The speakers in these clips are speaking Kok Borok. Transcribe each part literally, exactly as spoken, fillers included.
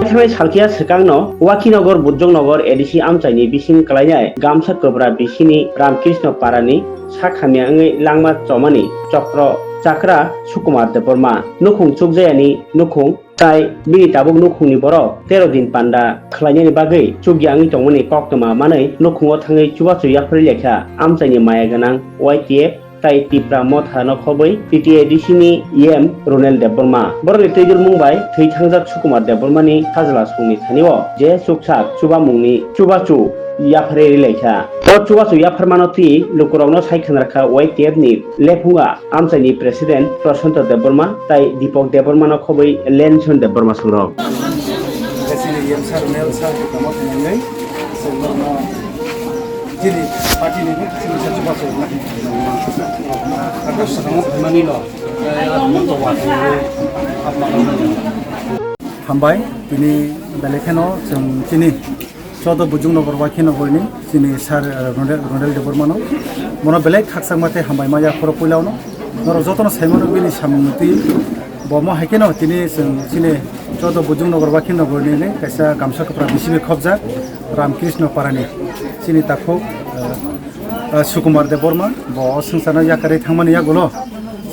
Thanai salkhiya swkangno Wakhinogor Bujongnogar A D C amchaini bising kwlainai Gamsa Kwbra bisini Ramkrishna Parani sak hamya wngwi langma chomani Chokro Chakra Sukumar Debbarma nukhung chukjayani nukhung tai bini tabuk nukhungni borok tero din panda khlainani bagwi chukya wngwi tongmani koktwma manwi nukhungo thangwi chubachu yapharwi lekha amchaini maya gwnang Y T F tai Tipra Motha no khobwi T T A D C ni E M Ronel Debbarma. Borokni twijlmung bai thwi thangjak Sukumar Debbarma ni sajla songni thani o je chuksak chubamung ni chubachu yapharwi rwlaikha. O chubachu yapharmano twi lukurokno sai khwnarkha Y T F ni lephunga amchaini President Prashanto Debbarma tai Deepak Debbarma no khobwi Lenson Debbarma songrok. Chini E M sir, Ronel sir, tamo thangnai, chwng norokno chini party ni bwkhak chini sa chubachu rwna hinwi. Ako swkang mani no, eh, ang to wa thangwi. Hambai, tini belai kheno chwng chini Chodo Bujongnogar Wakhinogor ni chini sir, eh, Ronel, Ronel Debbarma no. Bono belai khakchangma tei hambai ma ya phoro puila no. Norok jotono saimano bini samung twi bo mo hai kheno tini chwng chini Chodo Bujongnogar Wakhinogor ni kaisa Gamsa Kwbra bisingni khobjak Ramkrishna Parani chini takhuk, eh, eh, Sukumar Debbarma bo o swngcharno yakarwi thangmani yagulo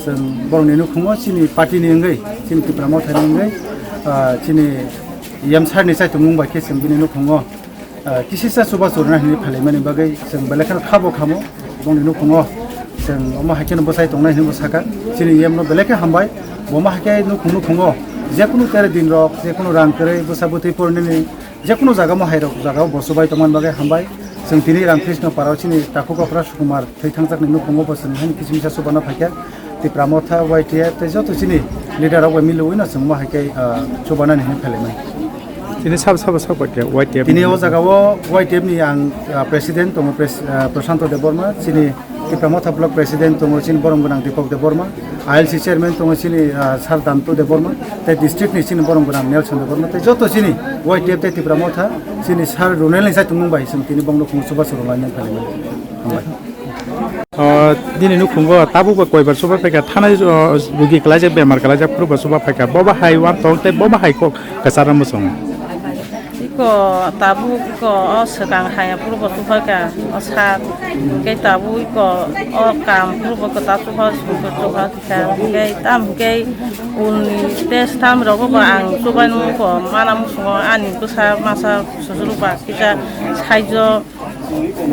chwng borokni nukhungo chini party ni wngwi chini Tipra Mothani wngwi, eh, chini E M sir ni chaitumung bai khe chwng bini nukhungo, ah, kisisa chubachu rwna hinwi phailaimani bagwi chwng belai kheno khabo khamo bongni nukhungo chwng omo hai kheno bwsai tongnai hinwi bo saka. Chini E M no belai khe hambai, bo omo hai khe nukhung nukhungo jekunu tere din rok, jekunu rang kwrwi, bwsa bwtwi porinani jekunu jaga mo hai rok jaga o bo chubai tongmani bagwi hambai. Chwng tini Ramkrishna Parao chini takhuk okra Sukumar thwi thangjakni nukhungo bo chwng haino kisa misa chubana phaikha. Tipra Motha, Y T F tei joto chini leader rok bai milwi no chwng mo hai khe, ah, chubanani hinwi phailaimani. Tini sabo sabo sak bai khe Y T F Tini ni o jaga o Y T F ni ang, ah, president tongo, pres-, ah, Prashanto Debbarma, chini Tipra Motha block president tongo, chini borom gwnang Deepak Debbarma, I L C chairman tongo, chini, ah, Sir Dantu Debbarma, tei district ni chini borom gwnang Nelson Debbarma, tei joto chini Y T F tei Tipra Motha, chini Sir Ronel ni chaitumung bai chwng tini bongno khung chubachu rwlainani phailaimani. Hambai. O, nini nukhungo tabukbo koibar chuba phaikha, thanai, o, rugi kwlaijak, bemar kwlaijak, phuru bo chuba phaikha. Bobo hai uantong tei bobo hai kok kwcharo muchungo. Iko tabuk iko o swkang hai phuru bo chuba kha, o sak. Hwnkhe tabuk iko o kam phuru bo kwtal chuba, chuba, chuba kha. Hwnkhe tam hwnkhe ulni test tam rogo bo ang chubai nung ko mana muchungo ani bwsa masa susuruk ba kisa saijo.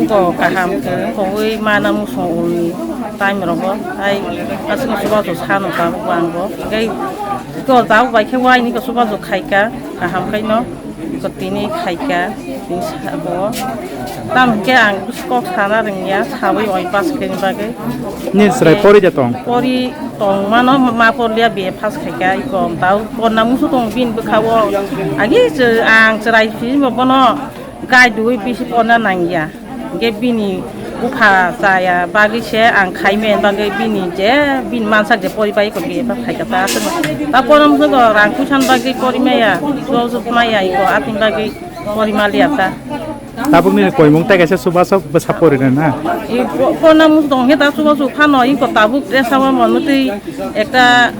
Iko kaham khe wngkogwi mana muchung ulni time rogo, tai aswk chubachu sano tabuk bo ang bo. Tei iko tabuk bai khe waini iko chubachu khaika, kaham khaino iko tini khaika, tini sabo. Tamo hwnkhe ang kok sana rwngya, sawi oi bus khaini bagwi. Ni chwrai pori de tong? Pori tong mano, ma porliya B A pass khaika, iko tabuk porna musu tong bini bwkha o. Agi ang chwrai phimo bono. Gai dui bisi porna nangya. Hingke bini bupha chaya bagwi se ang khai maya bagwi bini je bini mansak je poribai ko biye ta khai kata aswk. Ta porna muchungo rang puisa ni bagwi pori maya, job maya iko atwng bagwi pori maliya ta. Tabuk nini koimung tai kaisa chubachu bwsa pori rw na? I po-, porna muchung tong khe ta chubachu phano iko tabuk dress abo mo nutwi ekta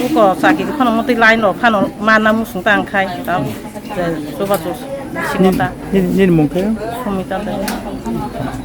uko chakiri phano mutwi line rok phano mana muchung ta ang khai ta. Chubachu singo ta. Nini, nini mung khe? Sumita Debbarma.